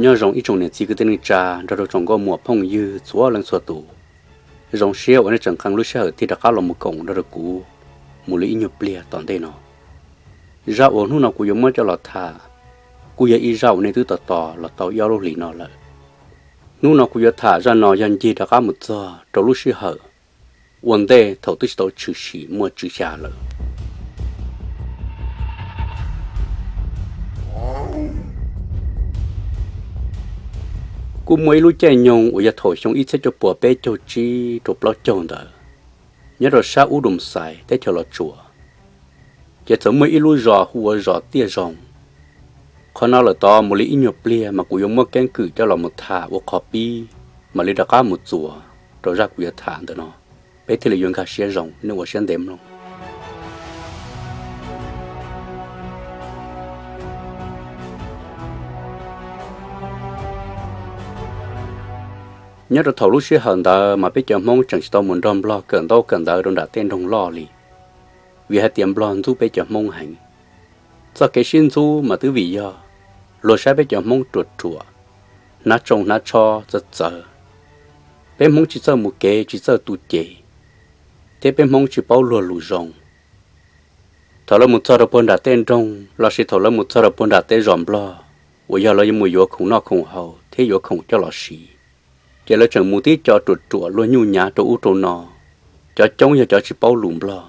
Nyob zoo ib tsoom niam txiv kwv tij neej tsa nrog rau tsoom nkauj muam phooj ywg txhua leej txhua tus. Zoo siab uas nej tseem qee lub sij hawm tig rov qab los mus koom nrog rau kuv mus li ib nyuag pliag tom ntej no. Zaj uas hnub no kuv yuav muab coj los tham, kuj yog ib zaj uas nej twb tos tos los tau ib ob lub hlis no lawm. Hnub no kuv yuav tham zaj no yog ncig rov qab mus txog rau lub sij hawm ua ntej thaum twb tsis tau tshwm sim muaj tswv xya lawm. Kuj muaj ib lub caij nyoog uas yog thaum xyoo ib txhiab cuaj puas peb caug tsib rau plaub caug ntawd, nyob rau sab ub Doo Xais teb chaws Los Tsuas, ces txawm muaj ib lub zos hu ua zos Tiaj Zoo. Qhov no lawm tod mus li ib nyuag pliag mas kuv yuav muab keeb kwm coj los mus tham ua qhov pib, mam li rov qab mus txuas rau zaj kuv yuav tham ntawm no, peb thiaj li yuav nkag siab zoo, nej ua siab ntev mloog. Nyob rau thaum lub sij hawm ntawd mas peb cov Hmoob tseem tsis tau mus nrog Nplog kawm ntaub kawm ntawv rau nram tej nroog loj li, vim hais tias Nplog ntxub peb cov Hmoob heev. Txoj kev sib ntxub mas twb vim yog luag saib peb cov Hmoob ruam ruam, hnav tsoo hnav tsho txawv txawv. Peb Hmoob tsis txawj mus kev tsis txawj tu cev, thiab peb Hmoob tsis paub luag lus zoo. Thaum lawv mus txog rau puag nram tej nroog lossis thaum lawv mus txog rau puag nram tej zos Nplog uas yog lawv yuav mus yuav khoom noj khoom haus thiab yuav khoom coj los siv, ces lawv tseem mus tib co ruam ruam luag nyuj nyav rau ub rau no. Cov coob yog cov tsis paub lus Nplog,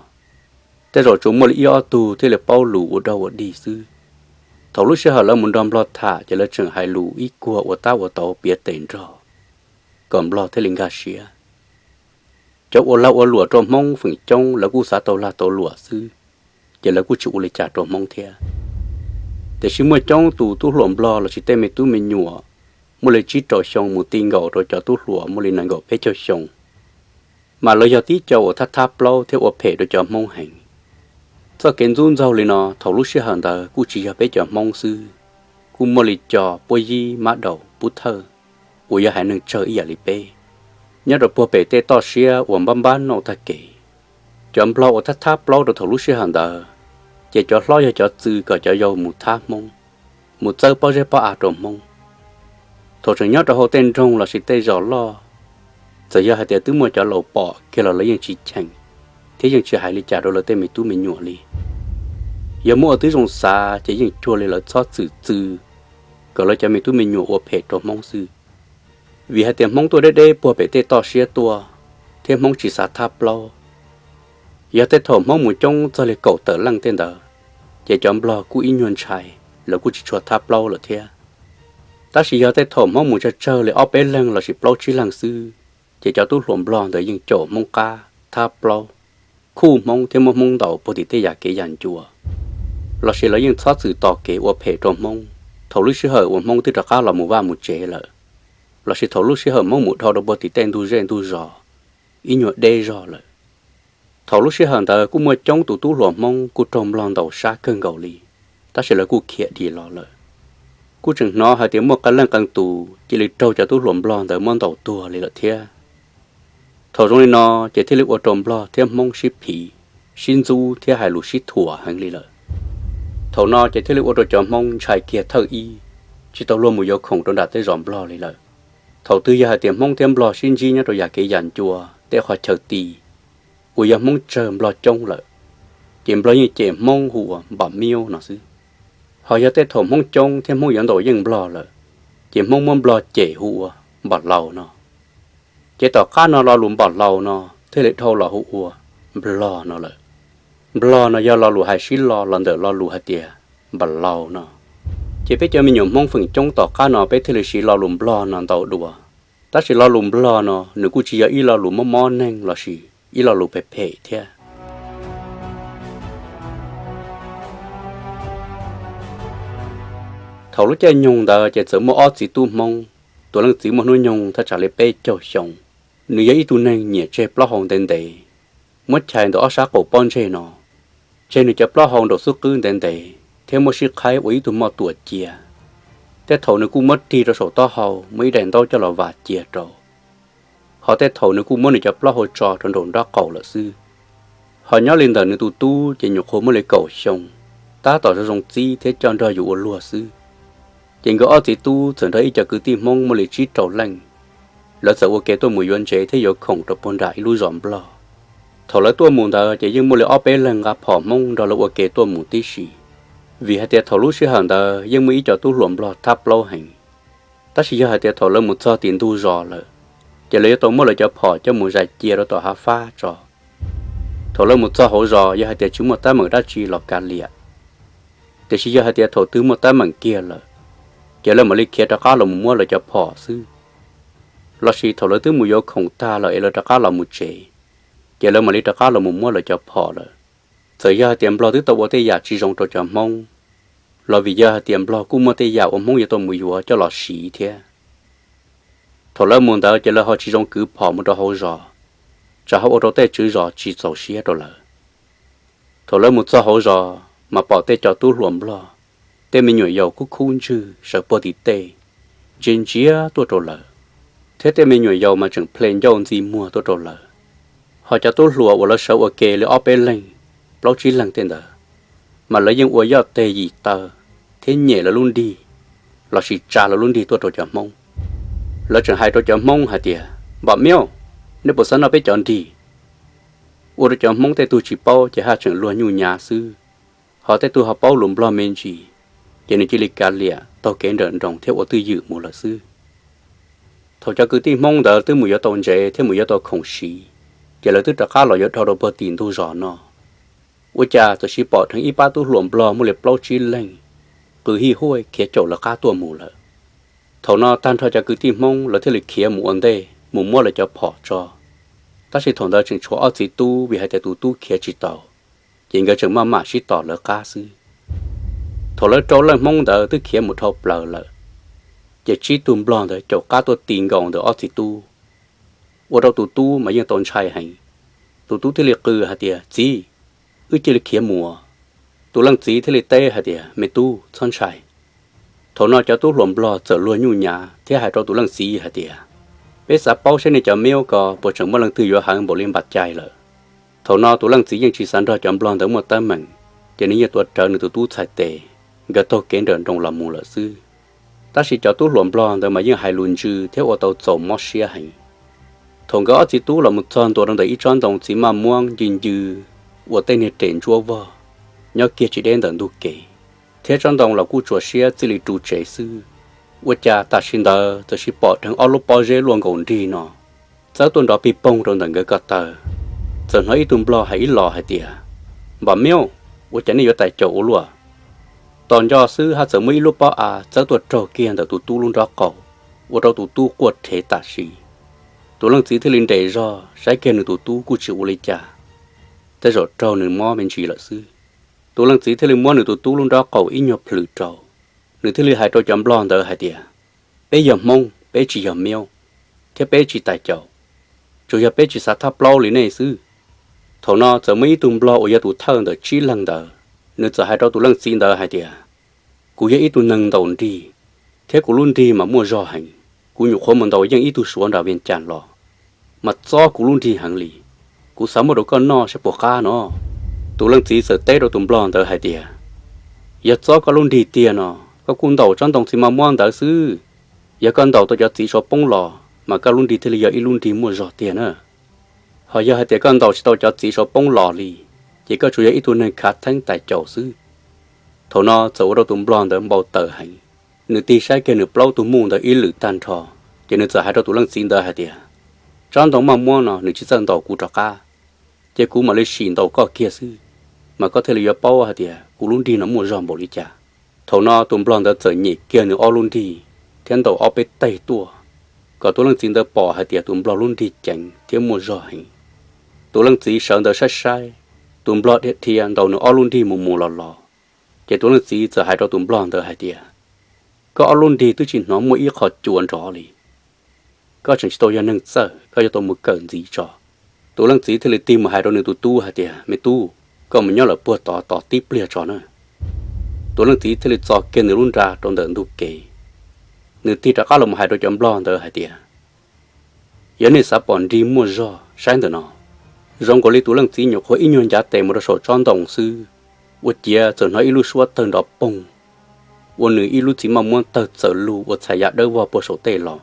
tej zaum tsuas muaj li ib ob tug thiaj li paub lus ua dog ua dig xwb. Thaum lub sij hawm lawv mus nrog Nplog tham ces lawv tseem hais lus ib kuag ua tab ua tauv piav tes nrog, kom Nplog thiaj li nkag siab. Cov ua lag ua luam rau Hmoob feem coob lawv kuj xav tau lag tau luam xwb, ces lawv kuj tsis ua li cas rau Hmoob thiab. Tiam sis muaj coob tus tub hluas Nplog lossis tej me tub me nyuam muaj li tsib rau xyoo mus ti nkaus rau cov tub hluas muaj li nees nkaum peb caug xyoo, mas lawv yog tib co uas thab thab plaub thiab ua phem rau cov Hmoob heev. Txoj kev ntxub ntxaug li no thaum lub sij hawm ntawd kuj tsis yog peb cov Hmoob xwb, kuj muaj li co Puab Yib, Mab Daus, Pub Thawj uas yog haiv neeg tsawg ib yam li peb, nyob rau puag pem tej toj siab uas npab npab nauj tag kev. Cov Nplog uas thab thab plaub rau thaum lub sij hawm ntawd, ces cov hlob yog cov txwv kom cov yau mus thab Hmoob, mus txawb pob zeb pob av rau Hmoob. Thaum tseem nyob rau hauv tej nroog lossis tej zos loj, txawm yog hais tias twb muaj cov laus pom kiag los lawv yeej tsis cheem, thiab yeej tsis hais li cas rau lawv tej me tub me nyuam li. Yog muaj ua tib zoo xav ces yeej cuag li lawv txhob txwm txwv kom lawv cov me tub me nyuam ua phem rau Hmoob xwb. Vim hais tias Hmoob tuaj deb deb puag pem tej toj siab tuaj, thiab Hmoob tsis xav thab plaub. Yog tej thaum Hmoob mus coob txog li kaum tawm leej tej ntawd, ces cov Nplog kuj ib nyuag ntshai, lawv kuj tsis tshua thab plaub lawm thiab. Tab sis yog tej thaum Hmoob mus tsawg tsawg li ob peb leeg lossis plaub tsib leeg xwb, ces cov tub hluas Nplog ntawd yeej caum Hmoob qab, thab plaub, khuj Hmoob thiab muab Hmoob ntaus puag tim tej yam kev yam ncua, lossis lawv yeej txhob txwm tos kev ua phem rau Hmoob thaum lub sij hawm uas Hmoob twb rov qab los mus vaj mus tsev lawm, lossis thaum lub sij hawm Hmoob mus dhau rau puag tim tej ntug zej ntug zos ib nyuag deb zog lawm. Thaum lub sij hawm ntawd kuj muaj coob tus tub hluas Hmoob kuj raug Nplog ntaus sab kawg nkaus li, tab sis lawv kuj khiav dim los lawm. Kuj tseem hnov hais tias muaj qee leej qee tus cia li raug cov tub hluas Nplog ntawd muab ntaus tuag li lawm thiab. Thaum zoo li no, ces thiaj li ua rau Nplog thiab Hmoob sib phiv, sib ntxub thiab hais lus sib thuam heev li lawm. Thaum no ces thiaj li ua rau cov Hmoob ntshai kiag thawj ib, tsis tau luag mus yuav khoom rau nram tej zos Nplog li lawm. Thaum twg yog hais tias Hmoob thiab Nplog sib ntsib nyob rau yam kev yam ncua tej qhov chaw ti uas yog Hmoob tsawg Nplog coob lawm, ces Nplog yeej cem Hmoob hu ua Npam Miub no xwb. Ho yog tej thaum Hmoob coob thiab Hmoob yuav ntaus yeej Nplog lawm, ces Hmoob muab Nplog cem hu ua Npam Laus no. Ces tom qab no lo lus Npam Laus no thiaj li dhau los hu ua Nplog no lawm. Nplog no yog lo lus hais sib lo los ntawm lo lus hais tias Npam Laus no. Ces peb cov me nyuam Hmoob feem coob tom qab no peb thiaj li siv lo lus Nplog no ntau dua. Tab sis lo lus Nplog no nws kuj tsis yog ib lo lus mob mob neeg lossis ib lo lus phem phem thiab. Thaum lub caij nyoog ntawd ces txawm muaj ob txiv tub Hmoob, tus leej txiv muaj hnub nyoog thaj tsam li peb caug xyoo. Nws yog ib tug neeg nyiam tseg plaub hau ntev ntev, muab chais ntawm ob sab qaum pob ntseg no, tseg nws cov plaub hau nraum xub qwb ntev ntev thiab muab sib qhaib ua ib tug moj tuam cia. Tej thaum nws kuj muab rig rau saum taub hau muab ib daim ntaub coj los vam cia rau. Ho tej thaum nws kuj muab nws cov plaub hau tso rau nraum nraub qaum lawm xwb. Ho nyob li ntawm nws tus tub ces nyuam qhuav muaj li kaum xyoo, tab tom zoo zoo txib thiab coj nrog yus ua luag xwb. Ces nkawd ob txiv tub txawm nrog ib co kwv tij Hmoob muaj li tsib rau leej, lawv txawm ua ke tuaj mus yuav ntsev thiab yuav khoom rau puag nram ib lub zos Nplog. Thaum lawv tuaj mus ntawd ces yeej muaj li ob peb leeg nqa phom Hmoob nrog lawv ua ke tuaj mus tib si, vim hais tias thaum lub sij hawm ntawd yeej muaj ib co tub hluas Nplog thab plaub heev. Tab sis yog hais tias thaum lawv mus txog tim ntug zos lawm, ces lawv yuav tau muab lawv cov phom coj mus zais cia rau tom hav fab tso. Thaum lawv mus txog hauv zos yog hais tias tsis muaj teeb meem dab tsi los kav liam, tiam sis yog hais tias thaum twg muaj teeb meem kiag lawm, ces lawv mam li khiav rov qab los mus muab lawv cov phom xwb. Los sis thaum lawv twb mus yuav khoom tag lawm es lawv rov qab los mus tsev, ces lawv mam li rov qab los mus muab lawv cov phom lawm. Txawm yog hais tias Nplog twb tau ua tej yam tsis zoo rau cov Hmoob, los vim yog hais tias Nplog kuj muaj tej yam uas Hmoob yuav tau mus yuav coj los siv thiab. Thaum lawv mus ntawd ces lawv ho tsis zoo kwv phom mus rau hauv zos, tsam ho ua rau tej tswv zos tsis txaus siab rau lawv. Thaum lawv mus txog hauv zos mas pom tej cov tub hluas Nplog, tej me nyuam yaus khub khub ntswg sawv puag tim tej, ntsia ntsia tuaj rau lawv, thiab tej me nyuam yaus mas tseem ple ncauj ntxi muag tuaj rau lawv. Ho cov tub hluas uas lawv sawv ua ke li ob peb leeg, plaub tsib leeg tej ntawd, mas lawv yeej ua yoj teg yim taw thiab nyem lawv lub nrig, los sis tsa lawv lub nrig tuaj rau cov Hmoob. Lawv tseem hais rau cov Hmoob hais tias, Npam miab, nej puas xav noj peb cov nrig? Ua rau cov Hmoob tej tug tsis paub ces haj tseem luag nyuj nyav xwb, ho tej tug ho paub lus Nplog me ntsis, ces nws cia li kav liam taug kev nrawm nroos thiab ua twj ywm mus lawm xwb. Thaum cov kwv tij Hmoob ntawd twb mus yuav tau ntsev thiab mus yuav tau khoom siv, ces lawv twb rov qab los yuav dhau rau puag tim ntug zos no. Ua cas txawm sis pom dheev ib pab tub hluas Nplog muaj li plaub tsib leeg, qw hij huaj khiav caum lawv qab tuaj mus lawm. Thaum no tag nrho cov kwv tij Hmoob lawv thiaj li khiav mus ua ntej mus muab lawv cov phom tso. Tab sis thaum ntawd tseem tshuav ob txiv tub, vim hais tias tus tub khiav tsis tau, ces nkawd tseem maj mam sib tos lawv qab xwb. Thaum lawv rau leej Hmoob ntawd twb khiav mus dhau plaws lawm, ces tsib tug Nplog ntawd caum qab tuaj ti nkaus ntawm ob txiv tub, ua rau tus tub mas yeej tau ntshai heev. Tus tub thiaj li qw hais tias, Txiv, wb cia li khiav mus. Tus leej txiv thiaj li teb hais tias, Me tub, txhob ntshai. Thaum no cov tub hluas Nplog txawm luag nyuj nyav thiab hais rau tus leej txiv hais tias, Peb xav paub saib nej cov miab ko puas tseem muaj leej twg yuav heev npaum li npam cai lawm. Thaum no tus leej txiv yeej tsis xav nrog cov Nplog ntawd muaj teeb meem, ces nws yeej tuav rawv nws tus tub txhais tes, nkawd taug kev nrawm nroos los mus lawm xwb. Tab sis cov tub hluas Nplog ntawd mas yeej hais lus ntsws thiab ua tau txaus mob siab heev. Thaum nkawd ob txiv tub los mus txog ntua rau ntawm ib tsob ntoo txiv maj muab ncw ncw, ua tej niag res ntsuab vog, nyob kiag tsis deb ntawm ntug kev, thiab tsob ntoo los kuj tsuas siab txij li ru tsev xwb. Ua cas tam sim ntawd txawm sis pom dheev ob lub pob zeb luaj nkaus nrig no txawb tuaj nrov pig poog rau ntawm nkawd ko taw. Txawm hnov ib tug Nplog hais ib los hais tias, Npam miab, ua cas nej yuav tais caum ua luaj? Tos nco xwb haj txawm muaj ib lub pob av txawb tuaj raug kiag ntawm tus tub lub nrob qaum, ua rau tus tub quaj rhev tam sim. Tus leej txiv thiaj li nres zog saib kiag nws tus tub kuj tsis ua li cas, tej zaum raug nws mob me ntsis lawm xwb. Tus leej txiv thiaj li muab nws tus tub lub nrob qaum ib nyuag plhws rau, nws thiaj li hais rau cov Nplog ntawd hais tias, Peb yog Hmoob, peb tsis yog miab, thiab peb tsis tais caum, tsuas yog peb tsis xav thab plaub li nej xwb. Thaum no txawm muaj ib tug Nplog uas yog tus thawj ntawm tsib leeg ntawd, nws txawm hais rau tus leej txiv ntawd hais tias, Kuv yog ib tug neeg ntaus nrig, thiab kuv lub nrig mas muaj zog heev. Kuv nyuam qhuav mus ntaus yeej ib tug Suav nram Vias Cas los, mas txob kuv lub nrig heev li. Kuv xav muab rau koj noj saib puas qab no. Tus leej txiv txawm teb rau tus Nplog ntawd hais tias, Yog txob koj lub nrig tiag no, koj kuj ntaus tsob ntoo txiv maj muab ntawd xwb. Yog koj ntaus tau cov txiv saum poob los mas koj lub nrig thiaj li yog ib lub nrig muaj zog tiag na. Ho yog hais tias koj ntaus tsis tau cov txiv saum poob los li, ces koj tsuas yog ib tug neeg khav theeb tais caus xwb. Thaum no txawm ua rau tus Nplog ntawd npau taws heev, nws tig saib kiag nws plaub tug muj ntawd ib lwm tag nrho, ces nws txawm hais rau tus leej txiv ntawd hais tias, Tsob ntoo maj muab no nws tsis txawj ntaus kuv rov qab, ces kuv mam li sim ntaus koj kiag xwb, mas koj thiaj li yuav paub hais tias kuv lub nrig no muaj zog npaum li cas. Thaum no tus Nplog ntawd txawm nyem kiag nws ob lub nrig thiab ntaus ob peb teg tuaj, kom tus leej txiv ntawd pom hais tias tus Nplog lub nrig ceev thiab muaj zog heev. Tus leej txiv sawv ntawd saib saib, tus Nplog dhia dhia ntaus nws ob lub nrig mus mus los los, ces tus leej txiv txawm hais rau tus Nplog ntawd hais tias, Koj ob lub nrig twb tsis hnov muaj ib qho cua nrov li. Koj tseem tsis tau yog neeg txawj, koj yuav tau mus kawm ntxiv tso. Tus leej txiv thiaj li tig mus hais rau nws tus tub hais tias, Me tub, koj mus nyob lawm puag tod tos tib pliag tso na. Tus leej txiv thiaj li txo kiag nws lub nra rau ntawm ntug kev, nws tig rov qab los mus hais rau cov Nplog ntawd hais tias, Yog nej xav pom nrig muaj zog, saib ntawm no. Zoo nkaus li tus leej txiv nyuam qhuav ib nyuag ncav tes mus rau saum tsob ntoo xwb, ua ciav txawm hnov ib lub suab tawg nrov poog. ua nws ib lub txiv maj muab tawg txawm lug ua txhais ya dawb vog puag saum tej los.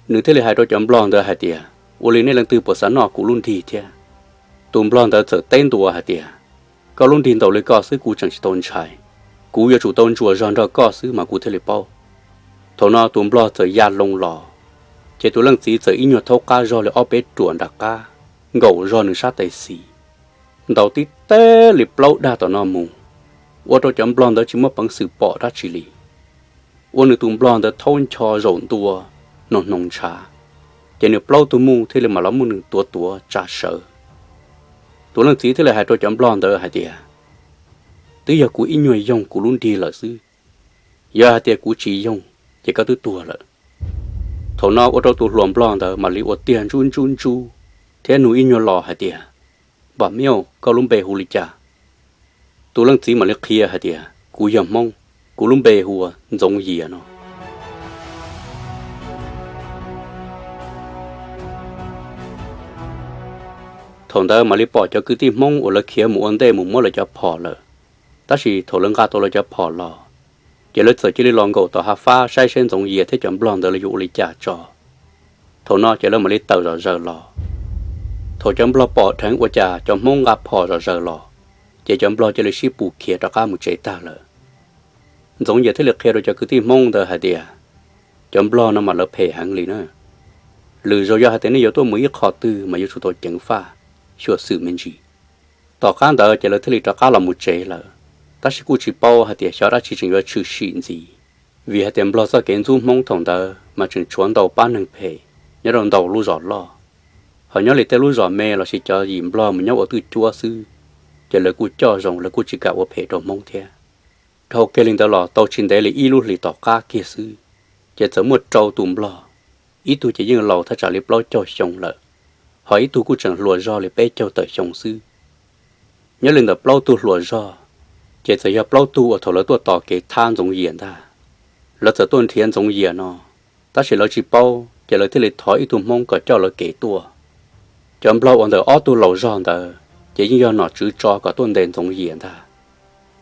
Nws thiaj li hais rau cov nplog ntawd hais tias, ua li nej leej twg puas xav noj kuv lub nrig thiab? Tus nplog ntawd txawm teb ntua hais tias, koj lub nrig ntaus li koj xwb kuv tseem tsis tau ntshai. Kuv yuav tsum tau ntsuas zog nrog koj xwb mas kuv thiaj li paub. Thaum no tus nplog txawm ya loo los, ces tus leej txiv txawm ib nyuag thaub qab zog li ob peb ruam nram qab, nkaum zog nws sab tes xis, ntaus tib teb li plaub dag tom no mus, ua rau cov nplog ntawd tsis muaj peev xwm pom dab tsi li. Ua nws tus nplog ntawd thaub ncho zaum ntua, hnoos hnoos ntshav, ces nws plaub tug muj thiaj li mam los muab nws tuav tuav tsa sawv. Tus leej txiv thiaj li hais rau cov nplog ntawd hais tias, twb yog kuv ib nyuag yoog kuv lub nrig lawm xwb. Yog hais tias kuv tsis yoog, ces koj twb tuag lawm. Thaum no ua rau tus hluas nplog ntawd mam li ua tiag ntsub ntsub ntsub, thiab nug ib nyuag los hais tias, npam miauj, koj lub npe hu li cas? Tus leej txiv mam li qhia hais tias, kuv yog Hmoob, kuv lub npe hu ua Ntxoov Yias no. Thaum ntawd mam li pom cov kwv tij Hmoob uas lawv khiav mus ua ntej mus muab lawv cov phom lawm. Tab sis thaum lawv nqa tau lawv cov phom los, ces lawv txawm cia li los nkaum tom hav fab saib seb Ntxoov Yias thiab cov nplog ntawd lawv yuav ua li cas tso. Thaum no ces lawv mam li tawm zom zaws los. Thaum cov nplog pom dheev ua cas cov Hmoob nqa phom zom zaws los, ces cov nplog cia li sib pus khiav rov qab mus tsev tag lawm. Ntxoov Yias thiaj li qhia rau cov kwv tij Hmoob ntawd hais tias, cov nplog no mas lawv phem heev li na. Lwm zaus yog hais tias nej yuav tuaj mus ib qho twg mas yuav tsum tau ceev faj, xyuam xim me ntsis. Tom qab ntawd ces lawv thiaj li rov qab los mus tsev lawm, tab sis kuj tsis paub hais tias xyov dab tsi tseem yuav tshwm sim ntxiv, vim hais tias nplog txoj kev ntxub Hmoob thaum ntawd mas tseem tshuav ntau pab neeg phem nyob rau ntau lub zos loj. Ho nyob li tej lub zos me lossis cov yim nplog mus nyob ua twj cuab xwb, ces lawv kuj coj zoo, lawv kuj tsis kam ua phem rau Hmoob thiab. Dhau kiag li ntawd los tau tsis ntev li ib lub hlis tom qab kiag xwb, ces txawm muaj rau tus nplog, ib tug ces yeej laus thaj tsam li plaub caug xyoo lawm, ho ib tug kuj tseem hluas zog li peb caug tawm xyoo xwb. Nyob li ntawm plaub tug hluas zog, ces txawm yog plaub tug uas thaum lawv tuaj tos kev thab Ntxoov Yias ntag. Lawv txawm tuaj nrhiav Ntxoov Yias no, tab sis lawv tsis paub, ces lawv thiaj li thov ib tug Hmoob kom coj lawv kev tuaj. Cov nplog uas ntawm ob tug laus zog ntawd ces yeej yog nom tswv tso kom tuaj ntes Ntxoov Yias ntag.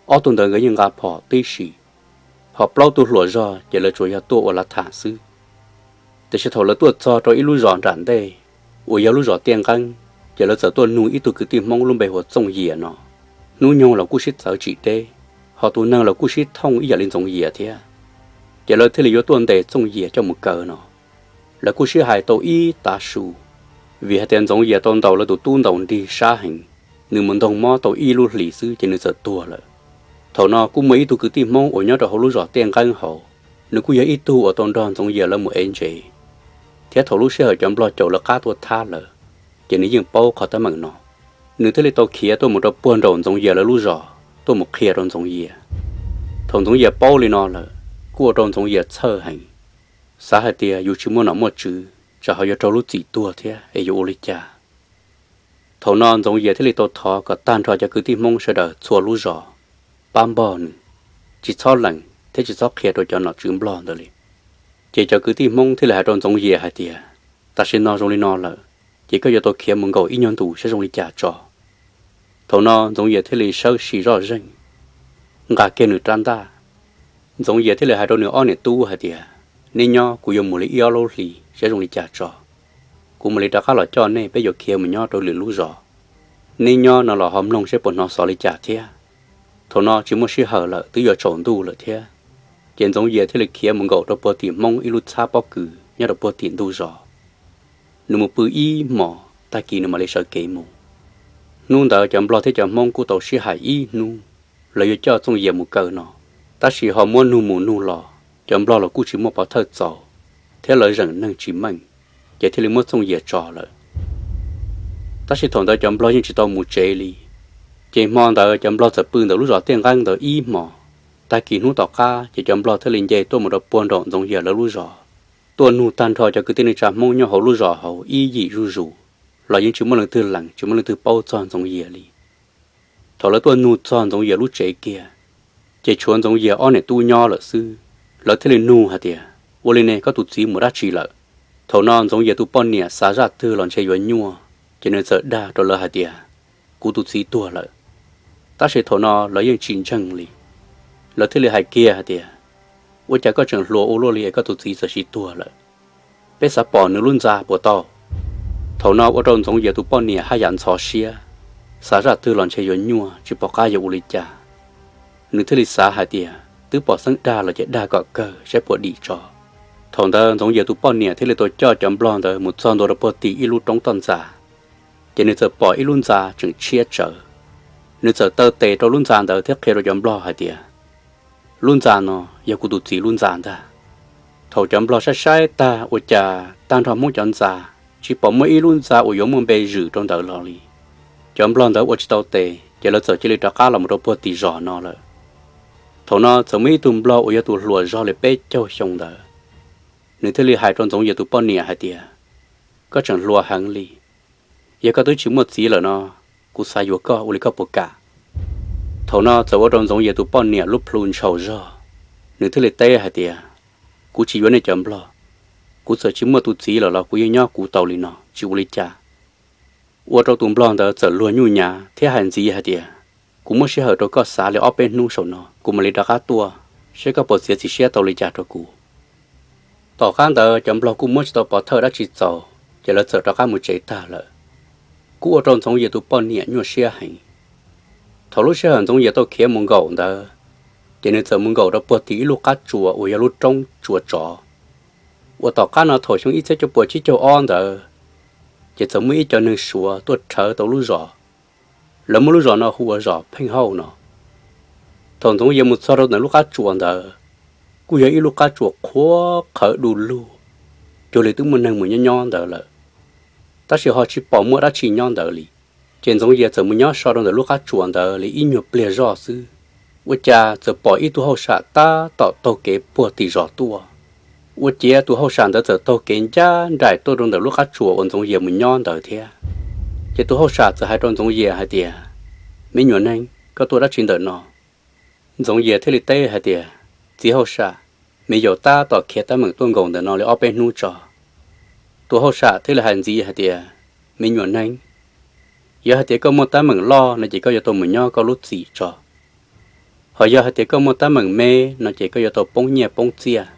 Ob tug ntawd nkawd yeej nqa phom tib si, ho plaub tug hluas zog ces lawv tsuas yog tuaj ua lav tham xwb. Tiam sis thaum lawv tuaj txog rau ib lub zos nram ntej uas yog lub zos Tiaj Nqeeb, ces lawv txawm tuaj nug ib tug kwv tij Hmoob lub npe hu ua Txooj Yias no. Hnub nyoog los kuj sib txawv tsis deb, ho tus neeg los kuj sib thooj ib yam li Ntxoov Yias thiab. Ces lawv thiaj li yuav tuaj ntes Txooj Yias coj mus kaw no. Lawv kuj sib hais tau ib tav su, vim hais tias Ntxoov Yias tau ntaus lawv tus tub ntaus nrig sab heev, nws mus ntoog mob tau ib lub hlis xwb ces nws txawm tuag lawm. Thaum no kuj muaj ib tug kwv tij Hmoob uas nyob rau hauv lub zos Tiaj Nqeeb hauv, nws kuj yog ib tug uas tau nrog Ntxoov Yias lawv mus ev ntsev, thiab thaum lub sij hawm cov nplog caum lawv qab tuaj thab lawv, ces nws yeej paub qhov teeb meem no. Nws thiaj li tau khiav tuaj mus rau puag nraum Ntxoov Yias lawv lub zos tuaj mus qhia rau Ntxoov Yias. Thaum Ntxoov Yias paub li no lawm, kuj ua rau Ntxoov Yias txhawj heev, xav hais tias yus tsis muaj nom muaj tswv, tsam ho yuav raug lub txim tuag thiab es yuav ua li cas. Thaum no Ntxoov Yias thiaj li tau thov kom tag nrho cov kwv tij Hmoob sawv daws txhua lub zos pab npog nws, tsis txhob lees thiab tsis txhob qhia rau cov nom tswv nplog ntawd li. Ces cov kwv tij Hmoob thiaj li hais rau Ntxoov Yias hais tias, tam sim no zoo li no lawm, ces koj yuav tau khiav mus nkaum ib nyuag ntus saib zoo li cas tso. Thaum no Ntxoov Yias thiaj li sawb sim zoj zeeg, nqa kiag nws rab ntaj. Ntxoov Yias thiaj li hais rau nws ob niam tub hais tias, neb nyob, kuv yuav mus li ib ob lub hlis saib zoo li cas tso. Kuv mam li rov qab los coj nej, peb yuav khiav mus nyob rau lwm lub zos. Neb nyob no los ho mloog seb puas hnov xov li cas thiab. Thaum no tsis muaj sij hawm lawm, twb yuav tsaus ntuj lawm thiab. Ces Ntxoov Yias thiaj li khiav mus nkaum rau puag tim Hmoob ib lub txhab pob kws nyob rau puag tim ntug zos. Nws mus pw ib hmos, tag kis nws mam li sawv kev mus. Hnub ntawd cov nplog thiab cov Hmoob kuj tau sib hais ib hnub, lawv yuav coj Txooj Yias mus kaw no, tab sis ho muab nug mus nug los cov nplog los kuj tsis muaj pov thawj txaus, thiab lawv zeem neeg tsis meej, ces thiaj li muab Txooj Yias tso lawm. Tab sis thaum ntawd cov nplog yeej tsis tau mus tsev li. Ces hmo ntawd cov nplog txawm pw ntawm lub zos Tiaj Nqeeb ntawd ib hmos. Tag kis hnub tom qab ces cov nplog thiaj li nce tuaj mus rau puag nraum Ntxoov Yias lawv lub zos, tuaj nug tag nrho cov kwv tij neej tsa Hmoob nyob hauv lub zos hauv ib yim zuj zus, los yeej tsis muaj leej twg lees, tsis muaj leej twg paub txog Ntxoov Yias li. Thaum lawv tuaj nug txog Ntxoov Yias lub tsev kiag, ces tshuav Ntxoov Yias ob niam tub nyob lawm xwb. Lawv thiaj li nug hais tias, ua li ne, koj tus txiv mus dab tsi lawm? Thaum no Ntxoov Yias tus poj niam xav zaj twg los ntshe yuav nyuaj, ces nws txawm dag rau lawv hais tias, kuv tus txiv tuag lawm. Tab sis thaum no lawv yeej tsis ntseeg li. Lawv thiaj li hais kiag hais tias, Ua cas koj tseem hluas ua luaj li es koj tus txiv txawm sim tuag lawm? Peb xav pom nws lub ntxa puas tau? Thaum no ua rau Ntxoov Yias tus poj niam haj yam ntxhov siab, xav zaj twg los ntshe yuav nyuaj tsis pom qab yuav ua li cas. Nws thiaj li xav hais tias twb pom xeeb dag los ces dag kom kawg saib puas dim tso. Thaum ntawd Ntxoov Yias tus poj niam thiaj li tau coj cov nplog ntawd mus txog ntua rau puag tim ib lub roob toj ntxas, ces nws txawm pom ib lub ntxa tseem tshiab tsawv. Nws txawm taw tes rau lub ntxa ntawd thiab qhia rau cov nplog hais tias, lub ntxa no yog kuv tus txiv lub ntxa ntag. Thaum cov nplog saib saib tag ua cas tag nrho Hmoob cov ntxa, tsis pom muaj ib lub ntxa uas yuav muaj npe zwm rau ntawd los li. Cov nplog ntawd ua tsis tau tes ces lawv txawm cia li rov qab los mus rau puag tim zos no lawm. Thaum no txawm muaj ib tug nplog uas yog tus hluas zog li peb caug xyoo ntawd, nws thiaj li hais rau Ntxoov Yias tus poj niam hais tias, koj tseem hluas heev li, yog koj twb tsis muaj txiv lawm no, kuv xav yuav koj ua li koj puas kam? Thaum no txawm ua rau Ntxoov Yias tus poj niam lub plhu ntshaus zog, nws thiaj li teb hais tias, kuv tsis yuav nej cov nplog, kuv txawm tsis muaj tus txiv lawm los kuv yeej nyob kuv tau li no tsis ua li cas. Ua rau tus nplog ntawd txawm luag nyuj nyav thiab hais ntxiv hais tias, kuv muab sij hawm rau koj xav li ob peb hnub saum no kuv mam li rov qab tuaj, seb koj puas txiav txim siab tau li cas rau kuv. Tom qab ntawd cov nplog kuj muab tsis tau pov thawj dab tsi txaus ces lawv txawm rov qab mus tsev tag lawm. Kuj ua rau Ntxoov Yias tus poj niam nyuaj siab heev. Thaum lub sij hawm Ntxoov Yias tau khiav mus nkaum ntawd, ces nws txawm mus nkaum rau puag tim ib lub qab tsuas uas yog lub roob tsuas tsov. Uas tom qab no thaum xyoo ib txhiab cuaj puas tsib caug ob ntawd, ces txawm muaj ib co neeg Suav tuaj rhawv tau lub zos. Lawv muab lub zos no hu ua zos Pheej Hauj no. Thaum Ntxoov Yias mus txog rau ntawm lub qab tsuas ntawd, kuj yog ib lub qab tsuas qhuav qhawv du lug, cuag li twb muaj neeg mus nyob nyob ntawd lawm, tab sis ho tsis pom muaj dab tsi nyob ntawd li. Ces Ntxoov Yias txawm mus nyob so rau ntawm lub qab tsuas ntawd li ib nyuag pliag zoj xwb, ua cas txawm pom ib tug hauj sam tab tom taug kev puag tim zos tuaj. Ua ciav tus hauj sam ntawd txawm taug kev ncaj nraim tuaj rau ntawm lub qab tsuas uas Ntxoov Yias mus nyob ntawd thiab. Ces tus hauj sam txawm hais rau Ntxoov Yias hais tias, me nyuam neeg, koj tuaj dab tsi ntawm no? Ntxoov Yias thiaj li teb hais tias, txiv hauj sam, me yaus tab tom khiav teeb meem tuaj nkaus ntawm no li ob peb hnub tso. Tus hauj sam thiaj li hais ntxiv hais tias, me nyuam neeg, yog hais tias koj muaj teeb meem loj no ces koj yuav tau mus nyob koj lub txim tso. Ho yog hais tias koj muaj teeb meem me no ces koj yuav tau poob nyiaj poob txiaj,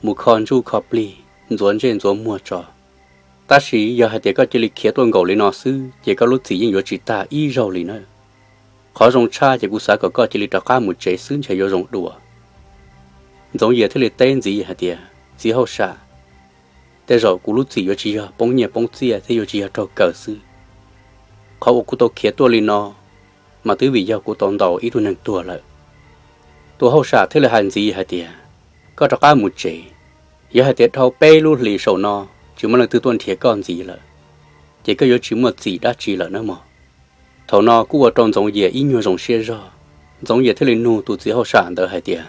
mus kho ntsuj kho plig, ntxuav ntsej ntxuav muag tso. Tab sis yog hais tias koj cia li khiav tuaj nkaus li no xwb ces koj lub txim yeej yuav tsis tag ib zaug li na. Qhov zoo tshaj ces kuv xav kom koj cia li rov qab mus tsev xwb ntshe yuav zoo dua. Ntxoov Yias thiaj li teb ntxiv hais tias, txiv hauj sam, tej zaum kuv lub txim yuav tsis yog poob nyiaj poob txiaj thiab yuav tsis yog raug kaw xwb. Qhov uas kuv tau khiav tuaj li no, mas twb vim yog kuv tau ntaus ib tug neeg tuag lawm. Tus hauj sam thiaj li hais ntxiv hais tias, koj rov qab mus tsev. Yog hais tias dhau peb lub hlis saum no tsis muaj leej twg tuaj nrhiav koj ntxiv lawm, ces koj yuav tsis muaj txim dab tsi lawm nawb mog. Thaum no kuj ua rau Ntxoov Yias ib nyuag zoo siab zog. Ntxoov Yias thiaj li nug tus txiv hauj sam ntawd hais tias,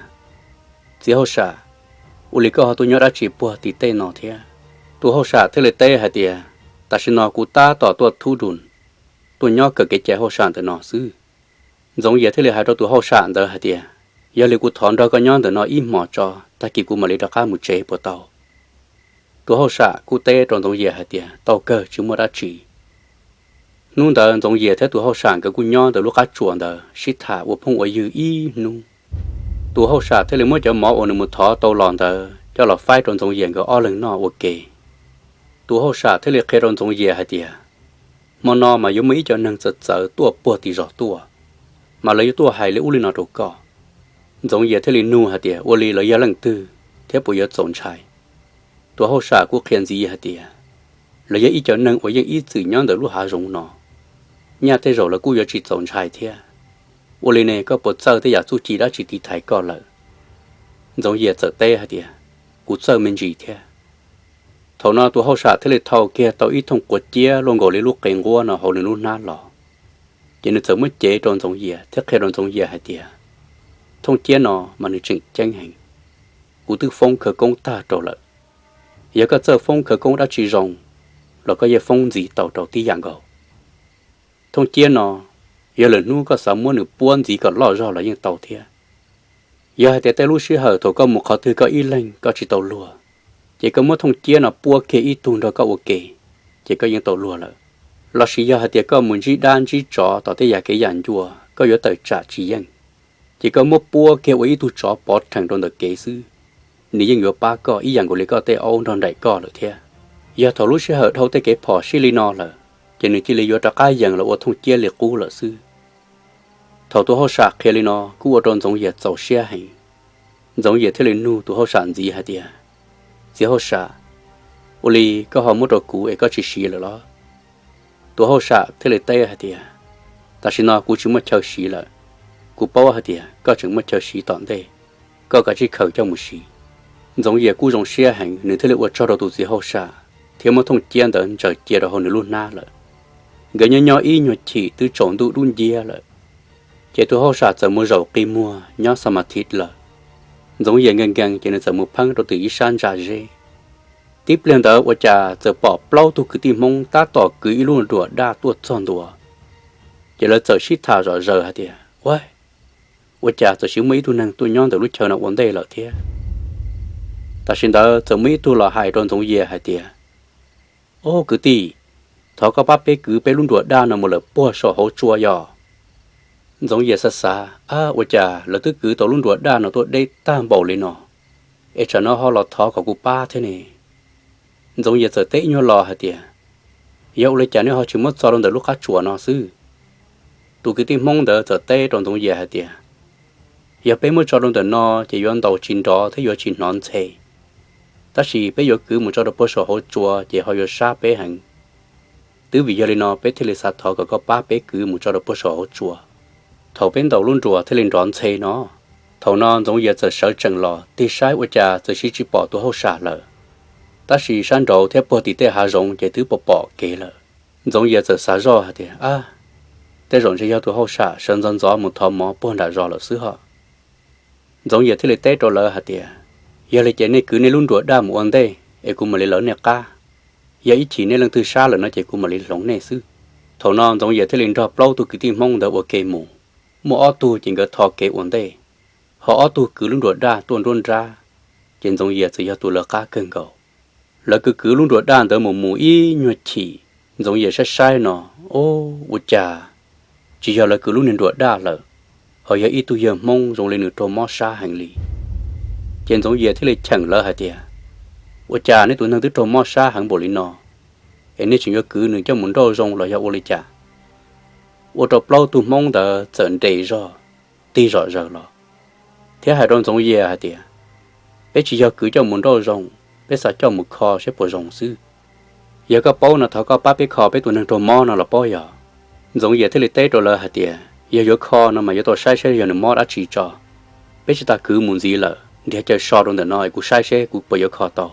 txiv hauj sam, ua li koj ho tuaj nyob dab tsi puag tim tej no thiab? Tus hauj sam thiaj li teb hais tias, tam sim no kuv tab tom tuaj thub dun, tuaj nyob kawm kev cai hauj sam ntawm no xwb. Ntxoov Yias thiaj li hais rau tus hauj sam ntawd hais tias, yog li kuv thov nrog koj nyob ntawm no ib hmos tso, tag kis kuv mam li rov qab mus tsev puas tau? Tus hauj sam kuj teb rau Ntxoov Yias hais tias, tau kawg, tsis muaj dab tsi. Hnub ntawd Ntxoov Yias thiab tus hauj sam nkawd kuj nyob ntawm lub qab tsuas ntawd sib tham ua phooj ua ywg ib hnub. Tus hauj sam thiaj li muab cov mov uas nws mus thov tau los ntawd coj los faib rau Ntxoov Yias nkawd ob leeg noj ua ke. Tus hauj sam thiaj li qhia rau Ntxoov Yias hais tias, hmo no mas yuav muaj ib co neeg txawv txawv tuaj puag tim zos tuaj, mas lawv yuav tuaj hais li ub li no rau koj. Ntxoov Yias thiaj li nug hais tias, ua li lawv yog leej twg thiab puas yuav txaus ntshai? Tus hauj sam kuj qhia ntxiv hais tias, lawv yog ib co neeg uas yeej ib txwm nyob ntawm lub hav zoov no, nyaj tej zaum lawv kuj yuav tsis txaus ntshai thiab. Ua li ne, koj puas txawj tej yam txuj ci dab tsi tiv thaiv koj lawm? Ntxoov Yias txawm teb hais tias, kuv txawj me ntsis thiab. Thaum no tus hauj sam thiaj li thau kiag tau ib thooj quav ciab luaj nkaus li lub qe nquab no hauv nws lub hnab los, ces nws txawm muab cev rau Ntxoov Yias thiab qhia rau Ntxoov Yias hais tias, thooj ciab no mas nws tseem ceeb heev. Kuv twb foob khawv koob tag rau lawm. Yog koj txawj foob khawv koob dab tsi zoo, los koj yeej foob ntxiv tau rau tib yam nkaus. Thooj ciab no, yog lwm hnub koj xav muab nws puab ntxiv kom loj zog los yeej tau thiab. Yog hais tias tej lub sij hawm thaum koj mus qhov twg koj ib leeg koj tsis tau luag, ces koj muab thooj ciab no puab kiag ib tug nrog koj ua ke, ces koj yeej tau luag lawm. Los sis yog hais tias koj mus ntsib dab ntsib tsov tom tej yam kev yam ncua koj yuav tawm tsam tsis yeej. ces koj muab puab kiag ua ib tug tsov pov rhees rau ntawm kev xwb, nws yeej yuav pab koj ib yam nkaus li koj tej aub nrog nraim koj lawm thiab. Yog thaum lub sij hawm dhau tej kev phom sij li no lawm, ces nws cia li yuav rov qab yees los ua thooj ciab li qub lawm xwb. Thaum tus hauj sam qhia li no kuj ua rau Ntxoov Yias txaus siab heev. Ntxoov Yias thiaj li nug tus hauj sam ntxiv hais tias, Txiv hauj sam, ua li koj ho muab rau kuv es koj tsis siv lawm los? Tus hauj sam thiaj li teb hais tias, Tam sim no kuv tsis muaj chaw siv lawm. Kuv paub hais tias koj tseem muaj chaw siv tom ntej, koj kav tsij khaws coj mus siv. Ntxoov Yias kuj zoo siab heev, nws thiaj li ua tsaug rau tus txiv hauj sam thiab muab thooj ciab ntawd ntsaws cia rau hauv nws lub hnab lawm. Nkawd nyob nyob ib nyuag chim twb tsaus ntuj dub nciab lawm, ces tus hauj sam txawm mus zaum qi muag nyob xa ma thi lawm. Ntxoov Yias nkees nkees ces nws txawm mus pheeb rau tim ib sab ntsa zeb. Tib pliag ntawd ua cas txawm pom plaub tug kwv tij Hmoob tab tom kwv ib lub nruas daj tuaj txog ntua. Ces lawv txawm sib tham zom zaws hais tias, Ua, ua cas txawm siv muaj ib tug neeg tuaj nyob ntawm lub chaw no ua ntej lawm thiab? Tam sim ntawd txawm muaj ib tug los hais rau Ntxoov Yias hais tias, Au kwv tij, thov koj pab peb kwv peb lub nruas daj no mus lawm puag saum hauv tsua yog. Ntxoov Yias xav xav, Ab, ua cas lawv twb kwv tau lub nruas daj no tuaj deb tag npaum li no, es tsam no ho los thov kom kuv pab thiab ne? Ntxoov Yias txawm teb ib nyuag los hais tias, Yog ua li cas nej ho tsis muab txo rau ntawm lub qab tsuas no xwb? Tus kwv tij Hmoob ntawd txawm teb rau Ntxoov Yias hais tias, Yog peb muab tso rau ntawm no ces yuav ntaus tsis nrov thiab yuav tsis hnov ntxhe. Tab sis peb yuav kwv mus tso rau puag saum hauv tsua ces ho yuav sab peb heev. Twb vim yog li no peb thiaj li xav thov kom koj pab peb kwv mus tso rau puag saum hauv tsua, thaum peb ntaus lub nruas thiaj li nrov ntxhe no. Thaum no Ntxoov Yias txawm sawv tsees los tig saib ua cas txawm siv tsis pom tus hauj sam lawm, tab sis sab nraud thiab puag tim tej hav zoov ces twb pom pom kev lawm. Ntxoov Yias txawm xav zoj hais tias, Ab, tej zaum ntshe yog tus hauj sam sawv ntxov ntxov mus thov mov puag nram zos lawm xwb hos. Ntxoov Yias thiaj li teb rau lawv hais tias, Yog li ces nej kwv nej lub nruas daj mus ua ntej es kuv mam li lawv nej qab. Yog ib chim nej leej twg sab lawm no ces kuv mam li hloov nej xwb. Thaum no Ntxoov Yias thiaj li nrog plaub tug kwv tij Hmoob ntawd ua ke mus. Muaj ob tug ces nkawd tho kev ua ntej, ho ob tug kwv lub nruas daj tuaj nruab nrab, ces Ntxoov Yias txawm yog tus lawv qab kawg nkaus. Lawv kwv kwv lub nruas daj ntawd mus mus ib nyuag chim, Ntxoov Yias saib saib no, Au, ua cas tsis yog lawv kwv lub niag nruas daj lawm, ho yog ib tug yawg Hmoob zoo li nws raug mob sab heev li. Ces Ntxoov Yias thiaj li cheem lawv hais tias, Ua cas nej tus neeg twb raug mob sab heev npaum li no, es nej tseem yuav kwv nws coj mus nrauj zoo los yog ua li cas? Ua rau plaub tug Hmoob ntawd txawm nres zog, tig zom zaws los, thiab hais rau Ntxoov Yias hais tias, Peb tsis yog kwv coj mus nrauj zoo, peb xav coj mus kho saib puas zoo xwb. Yog koj paub no thov koj pab peb kho peb tus neeg raug mob no los paub yog? Ntxoov Yias thiaj li teb rau lawv hais tias, Yog yuav kho no mas yuav tau saib saib yog nws mob dab tsi tso. Peb tsis tas kwv mus ntxiv lawm, nrhiav chaw so rau ntawm no es kuv saib seb kuv puas yuav kho tau.